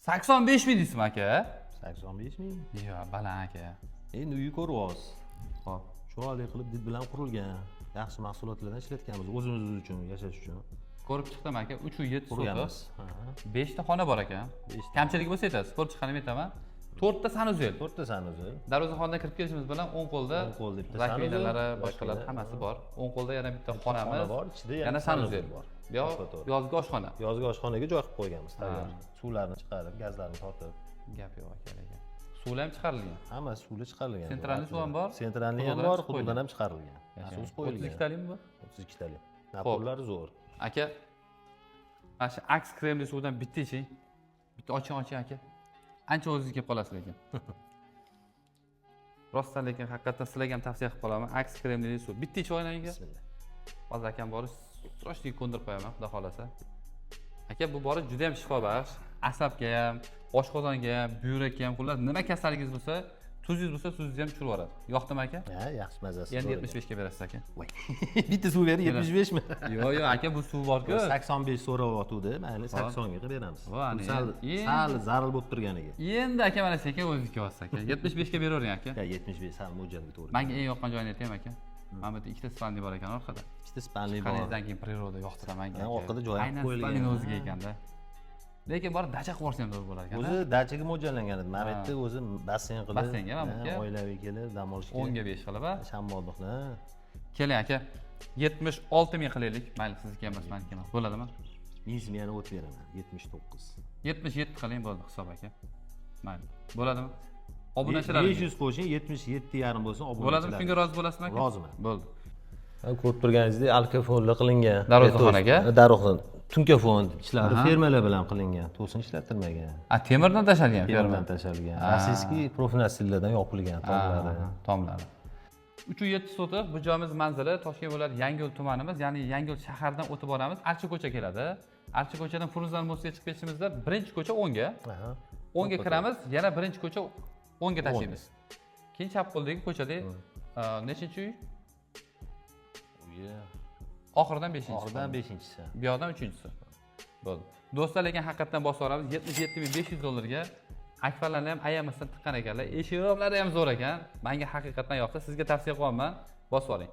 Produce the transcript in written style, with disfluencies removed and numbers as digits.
85 ming deysizmi, aka? 85 ming. Yo'q, baland, aka. Endi uyi ko'ryapsiz. Ho'p. Chiroyli qilib, did bilan qurilgan. Yaxshi mahsulotlardan ishlatganmiz o'zimiz uchun, yashash uchun. Ko'rib chiqdim, aka, 3,7 sotix. Qurganmiz. Aha. Beshta xona bor ekan. Beshta. Kamchiligi bo'lsa aytasiz, ko'rib chiqqanim aytaman. To'rtta санузел. To'rtta санузел. Darvozaxonadan kirib kelishimiz bilan o'ng qo'lda O'ng qo'lda bitta раковина lari, санузел, boshqalar раковина. hammasi bor. O'ng qo'lda yana bitta xonamiz. Xona bor, ichida yana yana санузел санузел bor. Bu yoq To'g'ri. yozgi oshxona. Yozgi oshxonaga joy qilib qo'yganmiz, tayyor. Ha. Suvlarni chiqarib, gazlarni tortib. Gap yo'q, aka, lekin. Suvlar ham chiqarilgan. Hammasi suvli chiqarilgan. Центральный suv ham bor, Центральный ham hududdan bor, chiqib hududdan qo'yilgan. ham chiqarilgan. Nasos O'ttiz qo'yilgan. ikkitalimi bu? 32 talik. Напор lari zo'r. Aka, mana shu aks kremli suvdan bitta iching. Bitta oching, oching, aka. Ancha o'zingiz kelib qolasiz lekin. Rostdan lekin haqiqatdan sizlarga ham tavsiya qilib qolaman. Aks kremli suv. Bitta ichib oling, aka. Bismillah. Hozir akam borib срочно ko'ndirib qo'yaman, xudo xohlasa. Aka, bu borib juda ham shifobaxsh. Asabga ham, oshqozonga ham, buyrakka ham, xullas, nima kasalligingiz bo'lsa, tuzingiz bo'lsa, tuzingizni ham tushirib yuboradi. Yoqdimi, aka? Ha, yaxshi, mazasi. Endi zo'r. 75 ga berasiz, aka. Ekan. Voy. Bitta suv berib 75 mi? Yo'q, aka, bu suv bor-ku. 85 so'rayotgandi, mayli, 80 ga qilib beramiz. Vo, ana Sal sal zaril bo'lib turganiga. Endi, aka, mana sekin o'zingiz kelyapsiz, aka. 75 ga beravering, aka. Ya, 75 sal mo'ljalga to'g'ri. Menga eng yoqqan joyini aytaymi, aka? Mana bu yerda ikkita спальный bor ekan orqada. Ikkita спальный bor. Chiqqaningizdan keyin природа yoqtiraman manga. Ha, Aka. orqada joy ham Aynan qo'yilgan. спальный ni o'ziga ekanda. Lekin borib dacha qilib yuborsa ham zo'r bo'lar ekan. O'zi dachaga mo'ljallangan edi. Mana bu yerda o'zi basseyn qilib, Basseynga, mana bu ha, yerga. oilaviy kelib dam olishga. 10 ga 5 qilib, a? Shamoldiqni. Keling, aka. 76 ming qilaylik. Mayli, sizniki emas, meniki emas. Bo'ladimi? 100 ming yana o'tib beraman. 79. 77 qiling, bo'ldi hisob, aka. Mayli. Bo'ladimi? Obunachilar 500 qo'shing, 77,5 bo'lsin obunachilar. Bo'ladimi? Shunga rozi bo'lasizmi, aka? Roziman. Bo'ldi. Ko'rib turganingizdek, alkafonli qilingan. Darvozaxonaga? Darvozaxona. Tunka fond, ichlari fermalar bilan qilingan. To'sin ishlatilmagan. A, temirdan tashalgan ferma. Temirdan tashalgan. Российский профнастил lardan yopilgan tomlari. Tomlari. 3,7 sotix bu joyimiz manzili Toshkent viloyati Yangiyo'l tumanimiz, ya'ni Yangiyo'l shaharidan o'tib boramiz. Archa ko'cha keladi. Archa ko'chadan Frunzan мост ga chiqib ketishimizda birinchi ko'cha o'ngga. O'ngga kiramiz, yana birinchi ko'cha o'ngga tashlaymiz. Keyin chap qo'ldagi ko'chada nechinchi uy? Uyi Oxiridan beshinchisi. Oxiridan beshinchisi. Bu yoqdan uchinchisi. Bo'ldi. Do'stlar, lekin haqiqatdan bosib yuboramiz 77 500 dollarga. Akfalarni ham ayamasdan tiqqan ekanlar. Eshik romlari ham zo'r ekan. Menga haqiqatdan yoqdi. Sizga tavsiya qilyapman. Bosib yuboring.